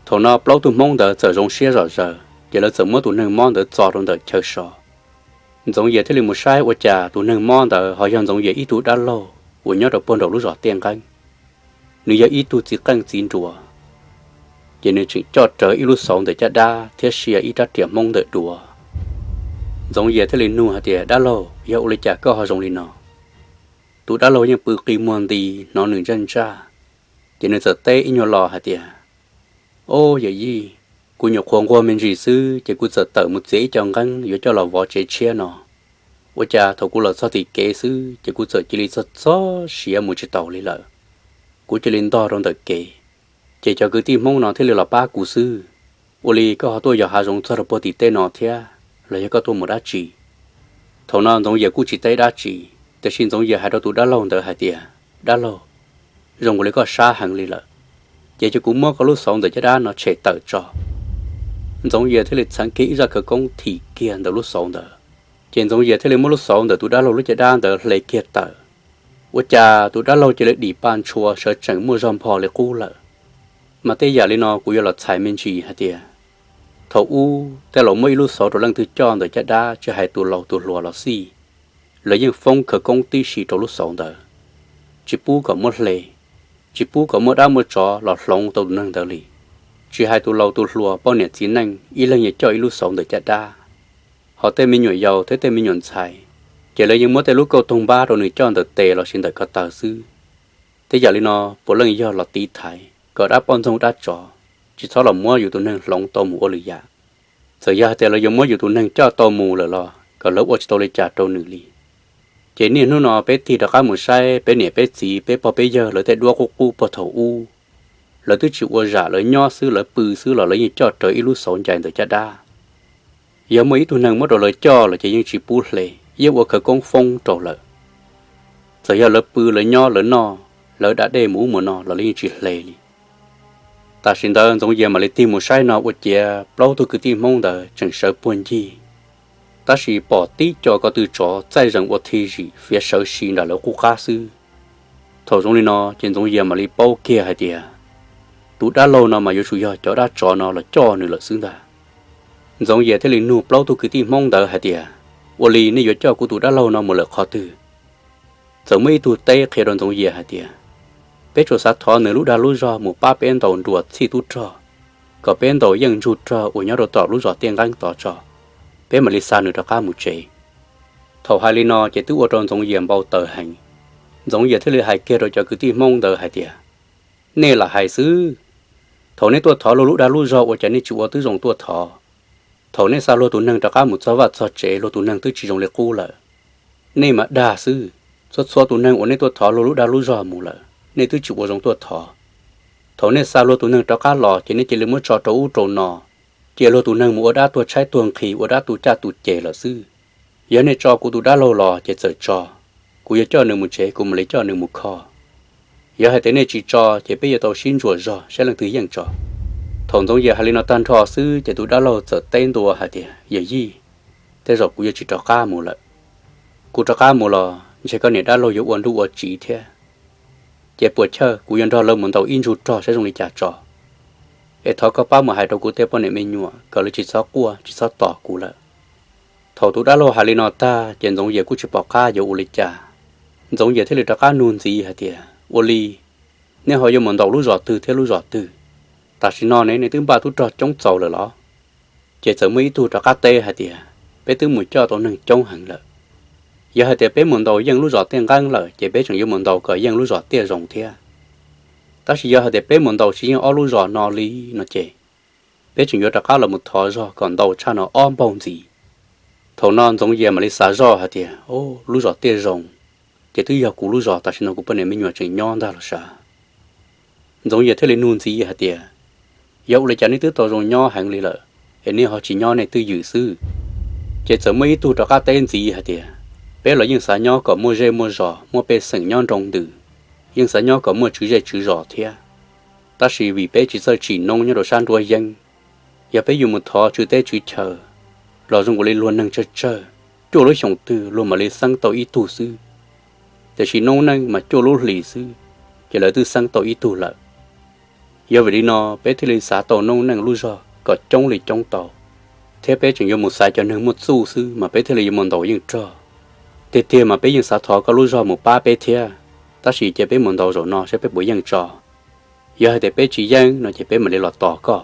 Thaum no plaub tug Hmoob ntawd txawm zoo siab zom zaws, ces lawv txawm muab tus neeg mob ntawd txo rau ntawm chaw so. Ntxoov Yias thiaj li mus saib ua cas tus neeg mob ntawd ho yog Ntxoov Yias ib tug dab laug uas nyob rau puag nraum lub zos Tiaj Nqeeb. Nws yog ib tug txiv qeej txiv nruas, ces nws tseem coj rawv ib lub xauv ntawm caj dab thiab sia ib rab riam Hmoob ntawm duav. Ntxoov Yias thiaj li nug hais tias, Dab laug, yog ua li cas koj ho zoo li no? Tus dab laug yeej pw qi muag nti hnov nws ntsaj ntsaj, ces nws txawm teb ib nyuag lo hais tias, Au yawm yij, kuv nyuam qhuav nquag me ntsis xwb ces kuv txawm tawm mus txiav ib co nqeeb yuav coj los vov tsev tshiab no. Ua cas thaum kuv los txog tim kev xwb ces kuv txawm cia li txog txog siav mus tsis taus li lawm. Kuv cia li ntog rau ntawm kev, ces cov kwv tij Hmoob no thiaj li los pab kuv xwb. Ua li koj ho tuaj yos hav zoov txog rau puag tim tej no thiab los yog koj tuaj mus dab tsi? Thaum no Ntxoov Yias kuj tsis teb dab tsi, tiam sis Ntxoov Yias hais rau tus dab laug ntawd hais tias, Dab laug, zoo nkaus li koj sab heev li lawm, ces cia kuv muab koj lub xauv ntawm caj dab no tshem tawm tso. Ntxoov Yias thiaj li txheev kiag ib zaj khawv koob thim kiag ntawm lub xauv ntawd. Ces Ntxoov Yias thiaj li muab lub xauv ntawm tus dab laug lub caj dab ntawd hle kiag tawm. Ua cas tus dab laug cia li dim pa ntshua sawv tsees muaj zog npho li qub lawm. Mas tej yam li no kuv yuav los txhais me ntsis hais tias, thaum ub tej laus muab ib lub xauv rau leej twg coj ntawm caj dab tsis hais tus laus tus hluas los xij, lawv yeej foob khawv koob tib si rau lub xauv ntawd, tsis pub kom muab hle, tsis pub kom muaj dab muaj tsov los hloov tau tus neeg ntawd li. Tsis hais tus laus tus hluas poj niam txiv neej ib leeg yeej coj ib lub xauv ntawm caj dab. Ho tej me nyuam yaus thiab tej me nyuam ntxhais, ces lawv yeej muab tej lub kauj toog npab rau nws coj ntawm tes los sis ntawm ko taw xwb. Tej yam li no puav leej yog los tiv thaiv kom dab poj ntxoog dab tsov tsis txhob los muab yus tus neeg hloov tau mus ua lwm yam. Txawm yog hais tias lawv yuav muab yus tus neeg coj tau mus lawm los kom lawv ua tsis tau li cas rau nws li. Ces niaj hnub no peb tig rov qab mus saib peb niam peb txiv peb pog peb yawg lawv tej duab qub qub puag thaum ub, lawv twb tsis ua zam, lawv nyob xwb, lawv pw xwb los lawv yeej coj rawv ib lub xauv ncais ntawm caj dab. Yog muaj ib tug neeg muab rau lawv coj los ces yeej tsis pub hle, yeej ua khawv koob foob rau lawm. Txawm yog lawv pw lawv nyob lawv noj, lawv da dej mus ub mus no los lawv yeej tsis hle li. Tam sim ntawd Ntxoov Yias mam li tig mus saib no ua ciav plaub tug kwv tij Hmoob ntawd tseem sawv puag ncig, tab sis pom tib co ko tw tsov txaij zees ua thi zim fiav sawv si nram lawv qub qab xwb. Thaum zoo li no ces Ntxoov Yias mam li paub kiag hais tias tus dab laug no mas yuav tsum yog cov dab tsov no los coj nws lawm xwb ntag. Ntxoov Yias thiaj li nug plaub tug kwv tij Hmoob ntawd hais tias, ua li nej yuav coj kuv tus dab laug no mus lawm qhov twg? Txawm muaj ib tug teb qhia rau Ntxoov Yias hais tias, peb tsuas xav thov nws lub dag lub zog mus pab peb ntaus nruas txhij tub rog, kom peb ntaus yeej ntsug rog uas nyob rau tom lub zos Tiaj Nqeeb tod tso, peb mam li xa nws rov qab mus tsev. Thaum hais li no ces twb ua rau Ntxoov Yias npau taws heev. Ntxoov Yias thiaj li hais kiag rau cov kwv tij Hmoob ntawd hais tias, nej lam hais xwb. Thaum nej tuaj thov luag lub dag lub zog ua cas nej tsis ua twb zoo tuaj thov? Thaum nej xa luag tus neeg rov qab mus txog vaj txog tsev luag tus neeg twb tsis zoo li qub lawm. Nej mas dag xwb, txhua txhua tus neeg uas nej tuaj thov luag lub dag lub zog mus lawm nej twb tsis ua zoo tuaj thov. Thaum nej xa luag tus neeg rov qab los ces nej cia li muab tso rau ub rau no, cia luag tus neeg mus ua dab tuag tshaib tuag nqhis ua dab tu caj tu ces lawm xwb. Yog nej tso kuv tus dab laug los ces txawm tso, kuv yuav coj nws mus tsev kuv mam li coj nws mus kho. Yog hais tias nej tsis tso ces peb yuav tau sib ntsuas zog saib leej twg yeej tso. Thaum Ntxoov Yias hais li no tag nrho xwb ces tus dab laug txawm teb ntua hais tias, yawm yij, tej zaum kuv yuav tsis rov qab mus lawm. Kuv rov qab mus los ntshe koj niam dab laug yuav ua nruj ua tsiv thiab. Ces puas chawj kuv yuav nrog lawv mus ntaus ib ntsug rog saib zoo li cas tso. Es thov koj pab mus hais rau kuv tej poj niam me nyuam kom lawv tsis txhob quaj tsis txhob tos kuv lawm. Thaum tus dab laug hais li no tag ces Ntxoov Yias kuj tsis pom qab yuav ua li cas. Ntxoov Yias thiaj li rov qab nug ntxiv hais tias, ua li, nej ho yuav mus ntaus lub zos twg thiab lub zos twg? Tam sim no ne nej twb npaj tub rog coob txaus lawm los? Ces txawm muaj ib tug rov qab teb hais tias, peb twb mus coj tau neeg coob heev lawm. Yog hais tias peb mus ntaus yeej lub zos Tiaj Nqeeb lawm ces peb tseem yuav mus ntaus kom yeej lub zos Tiaj Zoov thiab. Tab sis yog hais tias peb mus ntaus tsis yeej ob lub zos no li no ces peb tseem yuav rov qab los mus thov zog kom ntau tshaj no ob npaug ntxiv. Thaum no Ntxoov Yias mam li xav zoj hais tias, o, lub zos Tiaj Zoov, ces twb yog kuv lub zos tam sim no kuv poj niam me nyuam tseem nyob ntag los sav. Ntxoov Yias thiaj li nug ntxiv hais tias, yog ua li cas nej twb tau zoo nyob heev li lawm es nej ho tsis nyob nej twj ywm xwb? Ces txawm muaj ib tug rov qab teb ntxiv hais tias, peb los yeej xav nyob kom muaj zej muaj zos muaj pej xeem nyob nroo ntws, yeej xav nyob kom muaj tswv zej tswv zos thiab. Tab sis vim peb tsis txawj tsim noob nyob rau sab nruab yeeb, yog peb yuav mus thov tswv teb tswv chaw los zoo nkaus li luag neeg tsawg tsawg, cuaj lub xyoos twg luag mam li xeeb tau ib tug xwb. Tiam sis noob neej mas cuaj lub hlis xwb, ces lawv twb xeeb tau ib tug lawm. Yog vim li no peb thiaj li xav tau noob neej lub zog kom coob li coob tau, thiab peb tseem yuav mus xaiv cov neeg muaj txuj xwb mas peb thiaj li yuav mus ntaus yeej rog. Tiag tiag mas peb yeej xav thov koj lub zog mus pab peb thiab, tab sis cia peb mus ntaus zaum no saib peb puas yeej tso. Yog hais tias peb tsis yeej no ces peb mam li los tos koj.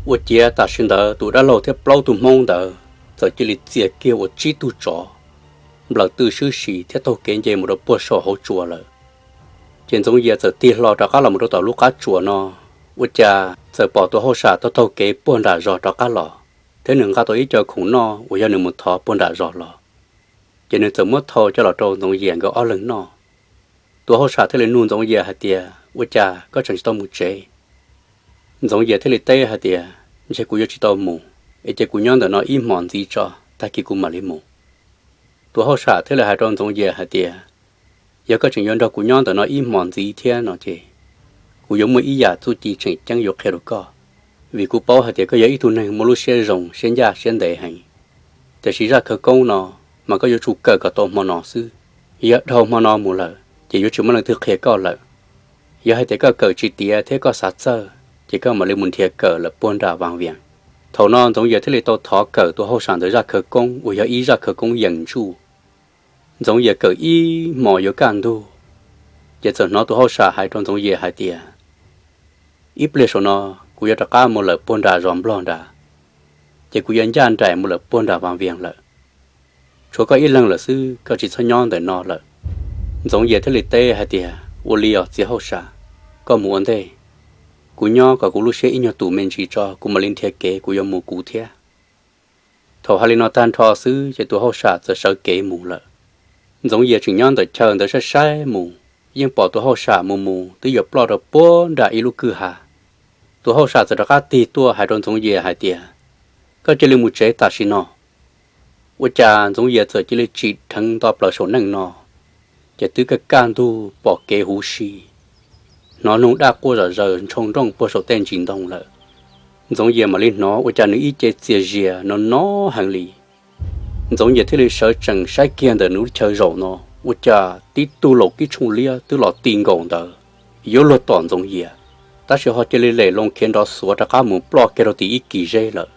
Ua ciav tam sim ntawd tus dab laug thiab plaub tug Hmoob ntawd txawm cia li txia kiag ua tsib tug tsov nplawm twj swb si thiab taug kev nce mus rau puag saum hauv tsua lawm. Ces Ntxoov Yias txawm tig hlo rov qab los mus rau tom lub qab tsua no, ua cas txawm pom tus hauj sam taug taug kev puag nram zos rov qab los, thiab nws nqa tau ib co khoom noj uas yog nws mus thov puag nram zos los. Ces nws txawm muab thau coj los rau Ntxoov Yias nkawd ob leeg noj. Tus hauj sam thiaj li nug Ntxoov Yias hais tias, ua cas koj tseem tsis tau mus tsev? Ntxoov Yias thiaj li teb hais tias, ntshe kuv yuav tsis tau mus, es cia kuv nyob ntawm no ib hmos ntxiv tso, tag kis kuv mam li mus. Tus hauj sam thiaj li hais rau Ntxoov Yias hais tias, yog koj tseem yuav nrog kuv nyob ntawm no ib hmos ntxiv thiab no ces kuv yuav muaj ib yam txuj ci tseem ceeb yuav qhia rau koj, vim kuv paub hais tias koj yog ib tug neeg muaj lub siab zoo siab ncaj siab ntev heev. Tiam sis zaj khawv koob no mas koj yuav tsum kawm kom tau hmo no xwb. Yog dhau hmo no mus lawm ces yuav tsis muaj leej twg qhia koj lawm. Yog hais tias koj kawm tsis tiav thiab koj xav txawj, ces koj mam li mus nrhiav kawm lawm puag nram Vaj Vias. Thaum no Ntxoov Yias thiaj li tau thov kawm tus hauj sam ntawd zaj khawv koob uas yog ib zaj khawv koob yees ntsuj. Ntxoov Yias kawm ib hmos yuav kaj ntug, ces txawm hnov tus hauj sam hais rau Ntxoov Yias hais tias, ib pliag saum no kuv yuav rov qab mus lawm puag nram zos Nplog nrad, ces kuv yuav ncaj nraim mus lawm puag nram Vaj Vias lawm. Tshuav koj ib leeg lawm xwb, koj tsis txhob nyob ntawm no lawm. Ntxoov Yias thiaj li teb hais tias, ua li os txiv hauj sam, koj mus ua ntej, kuv nyob kom kuv lub siab ib nyuag tus me ntsis tso kuv mam li nrhiav kev kuv yuav mus kuv thiab. Thaum hais li no tag nrho xwb ces tus hauj sam txawm sawv kev mus lawm. Ntxoov Yias tseem nyob ntawm chaw ntawd saib saib mus, yeej pom tus hauj sam mus mus twb yuav ploj rau puag nram ib lub kwj ha. Tus hauj sam txawm rov qab tig tuaj hais rau Ntxoov Yias hais tias, koj cia li mus tsev tam sim no. Ua cas Ntxoov Yias txawm cia li tsim dheev nto plaws saum neej no, ces twb kaj kaj ntug pom kev huv si, hnov noog daj quaj zom zaws ntshoo nrooj puag saum tej ntsis ntoo lawm. Ntxoov Yias mam li hnov ua cas nws ib ce txias zias no no heev li. Ntxoov Yias thiaj li sawv tsees saib kiag ntawm nws lub chaw zaum no, ua cas tib tug laum kib tshooj liab twb los ti nkaus ntawd, yuav luag tom Ntxoov Yias, tab sis ho cia li lem loo khiav nrov xuav rov qab mus ploj kiag rau tim ib kis zeb lawm.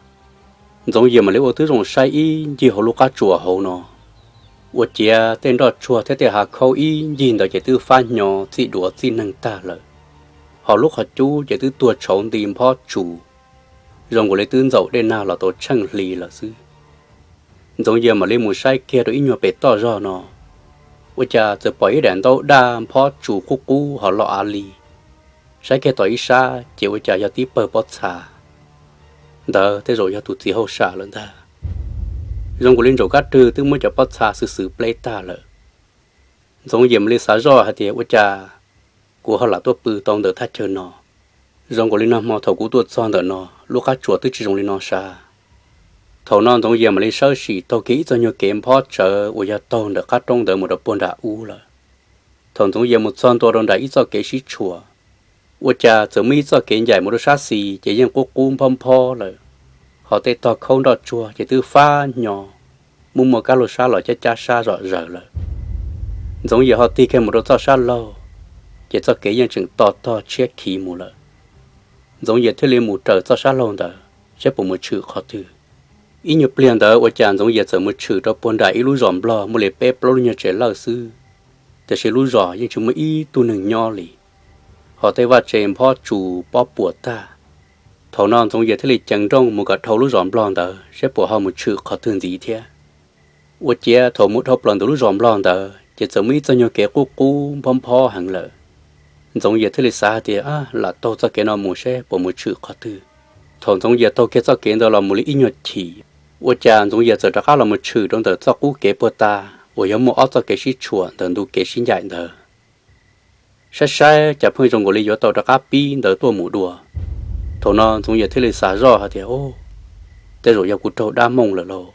Ntxoov Yias mam li ua tib zoo saib ib ncig hauv lub qab tsuas hauv no, ua ciav tej nroj tsuag thiab tej hav khaub ib ncig ntawd ces twb fab hnyo txij duav txij neeg tag lawm. Ho lub qhov cub ces twb tuag tshauv nti nphob tsuas, zoo nkaus li twb ntxaum dej nag los tau tsheej hli lawm xwb. Ntxoov Yias mam li mus saib kiag rau ib nyuag pem toj zog no, ua cas txawm pom ib daim ntaub daj nphob tsuas qub qub ho loj av li. Saib kiag tom ib sab ces ua cas yog tib pawg pob txha. Ntawd tej zaum yog tus txiv hauj sam lawm ntag. Zoo nkaus li ntsaum kab rwg twb muab cov pob txha xwb xwb pleb tag lawm. Ntxoov Yias mam li xav zoj hais tias, ua cas kuv ho lam tuaj pw tau ntawm thaj chaw no? Zoo nkaus li nag hmo thaum kuv tuaj txog ntawm no, lub qab tsuas twb tsis zoo li no sav. Thaum no Ntxoov Yias mam li sawb sim taug kiag ib txoj nyuag kev nphob tsawv uas yog taug ntawm qab roob ntawd mus rau puag nram ub lawm. Thaum Ntxoov Yias mus txog ntua rau nram ib txoj kev sib tshuam, ua cas txawm muaj ib txoj kev ncaim mus rau sab xis ces yeej qub qub nphob nphob lawm, ho tej tog khaub nroj tsuag ces twb fab hnyo, muaj muaj kab laug sab los cab cab sab zom zaws lawm. Ntxoov Yias ho tig kiag mus rau txoj sab laug, ces txoj kev yeej tseem to tog tshiab khiv mus lawm. Ntxoov Yias thiaj li mus raws txoj sab laug ntawd saib puas mus tshwm qhov twg. Ib nyuag pliag ntawd ua cas Ntxoov Yias txawm mus tshwm rau puag nram ib lub zos nplog muaj li peb plaub lub nyuag tsev lawj xwb, tiam sis lub zos yeej tsis muaj ib tug neeg nyob li, ho tej vaj tse nphob tsuas pob puas tag. Thaum no Ntxoov Yias thiaj li ceev nrooj mus kom dhau lub zos nplog ntawd saib puas ho mus tshwm qhov twg ntxiv thiab. Ua ciav thaum mus dhau plaws ntawm lub zos nplog ntawd ces txawm muaj ib txoj nyuag kev qub qub nphob nphob heev lawm. Ntxoov Yias thiaj li xav hais tias, lam taug txoj kev no mus seb puas mus tshwm qhov twg. Thaum Ntxoov Yias taug kiag txoj kev ntawd los mus li ib nyuag chim, ua cas Ntxoov Yias txawm rov qab los mus tshwm rau ntawm txoj qub kev puag ta uas yog muaj ob txoj kev sib tshuam ntawm ntu kev sib ncaim ntawd. Saib saib cas pheej zoo nkaus li yuav tau rov qab pib ntawd tuaj mus dua. Thaum no Ntxoov Yias thiaj li xav zoj hais tias, tej zaum yog kuv raug dab mooj lawm lauj.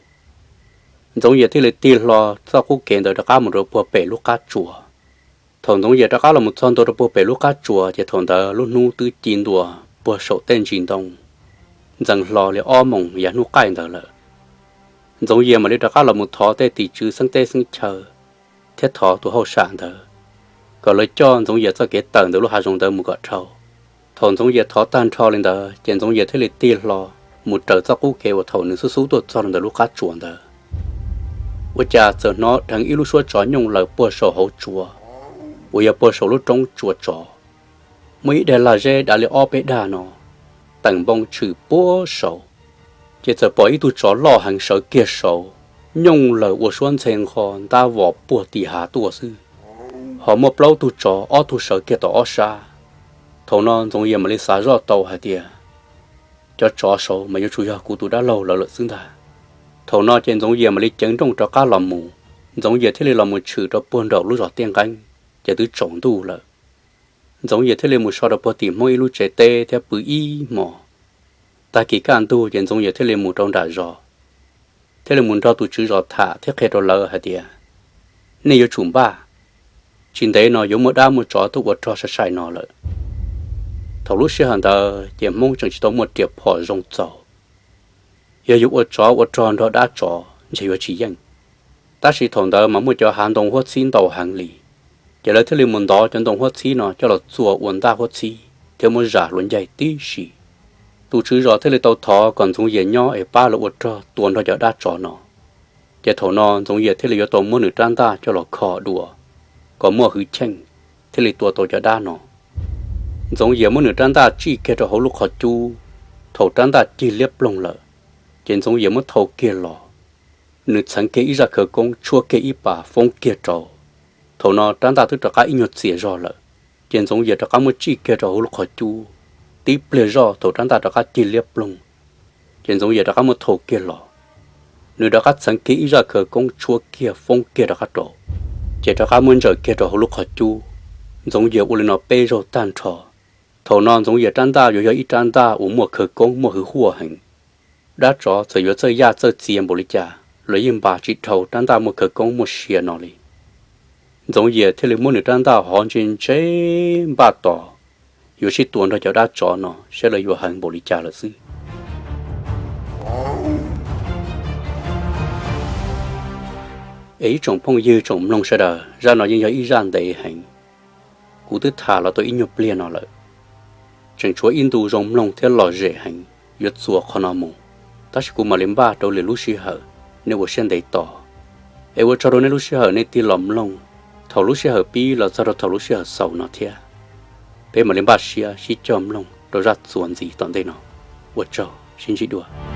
Ntxoov Yias thiaj li tig hlo txoj qub kev ntawd rov qab mus rau puag pem lub qab tsuas. Thaum Ntxoov Yias rov qab los mus txog ntua rau puag pem lub qab tsuas ces thaum ntawd lub hnub twb ci ntua puag saum tej ntsis ntoo, ntxeev hlo li ob moos yav hnub qaij ntawd lawm. Ntxoov Yias mam li rov qab los mus thov tej tim tswv xeeb teb xeeb chaw thiab thov tus hauj sam ntawd kom lawv coj Ntxoov Yias txoj kev tawm ntawm lub hav zoov ntawd mus kom dhau. Thaum Ntxoov Yias thov tag nrho li ntawd ces Ntxoov Yias thiaj li tig hlo mus raws txoj qub kev uas thaum nws xub xub tuaj txog ntawm lub qab tsuas ntawd. Ua cas txawm hnov dheev ib lub suab tsov nyooj laws puag saum hauv tsua, uas yog puag saum lub roob tsua tsov. Muaj ib daim lag zeb dav li ob peb dag no teem npoo tshwm puag saud, ces txawm pom ib tug tsov loj heev sawv kiag saud, nyooj laws ua suab ntxhe nqho ntab vos puag tim hav tuaj xwb. Ho muaj plaub tug tsov, ob tug sawv kiag tom ob sab. Thaum no Ntxoov Yias mam li xav zoj tau hais tias, cov tsov saud mas yuav tsum yog kuv tus dab laug lawv lawm xwb ntag. Thaum no ces Ntxoov Yias mam li ceev nrooj rov qab los mus. Ntxoov Yias thiaj li los mus tshwm rau puag nraum lub zos Tiaj Nqeeb, ces twb tsaus ntuj lawm. Ntxoov Yias thiaj li mus so rau puag tim Hmoob ib lub tsev teb thiab pw ib hmos. Tag kis kaj ntug ces Ntxoov Yias thiaj li mus rau nram zos, thiaj li mus nrog tus tswv zos tham thiab qhia rau lawv hais tias, nej yuav tsum npaj, tsis ntev no yuav muaj dab muaj tsov tuaj ua rog sai sai no lawm. Thaum lub sij hawm ntawd ces Hmoob tseem tsis tau muaj riam phom zoo txaus. Yog yus ua tsov ua rog nrog dab tsov ntshe yuav tsis yeej. Tab sis thaum ntawd mas muaj cov hav ntoo huab txhib ntau heev li, ces lawv thiaj li mus ntov cov ntoo huab txhib no coj los txua ua ntaj huab txhib thiab muab zam hluas ncaig tib si. Tus tswv zos thiaj li tau thov kom Ntxoov Yias nyob es pab lawv ua rog tua nrog cov dab tsov no. Ces thaum no Ntxoov Yias thiaj li yuav tau muab nws rab ntaj coj los kho dua kom muaj hwj chim thiaj li tua tau cov dab no. Ntxoov Yias muab nws rab ntaj tsij kiag rau hauv lub qhov cub. Thaum rab ntaj cig liab ploog lawm, ces Ntxoov Yias muab thau kiag los. Nws txheev kiag ib zaj khawv koob tshuab kiag ib pas foob kiag rau. Thaum no rab ntaj twb rov qab ib nyuag txias zog lawm, ces Ntxoov Yias rov qab muab tsij kiag rau hauv lub qhov cub. Tib pliag zoj thaum rab ntaj rov qab cig liab ploog, ces Ntxoov Yias rov qab muab thau kiag los. Nws rov qab txheev kiag ib zaj khawv koob tshuab kiag foob kiag rov qab rau. Ces rov qab muab ntsaws kiag rau hauv lub qhov cub. Ntxoov Yias ua li no peb zaug tag nrho. Thaum no Ntxoov Yias rab ntaj yuav yog ib rab ntaj uas muaj khawv koob muaj hwv huaj heev. Dab tsov txawm yuav txawj yaj txawj txias npaum li cas los yeej npas tsis dhau rab ntaj muaj khawv koob muaj sia no li. Ntxoov Yias thiaj li muab nws rab ntaj hov ntse ntse npaj tos, yuav sib tua nrog cov dab tsov no saib lawv yuav heev npaum li cas lawm xwb. Es ib tsoom phooj ywg tsoom mloog sawv daws, zaj no yeej yog ib zaj ntev heev. Kuv twb tham los tau ib nyuag pliag no lawm, tseem tshuav ib ntu zoo mloog thiab lom zem heev yuav txuas qhov no mus, tab sis kuv mam li npaj rau lwm lub sij hawm, nej ua siab ntev tos. Es ua tsaug rau nej lub sij hawm nej tig los mloog thaum lub sij hawm pib los txog rau thaum lub sij hawm xaus no thiab. Peb mam li npaj siab sib cog mloog rau zaj txuas ntxiv tom ntej no. Ua tsaug, sib ntsib dua.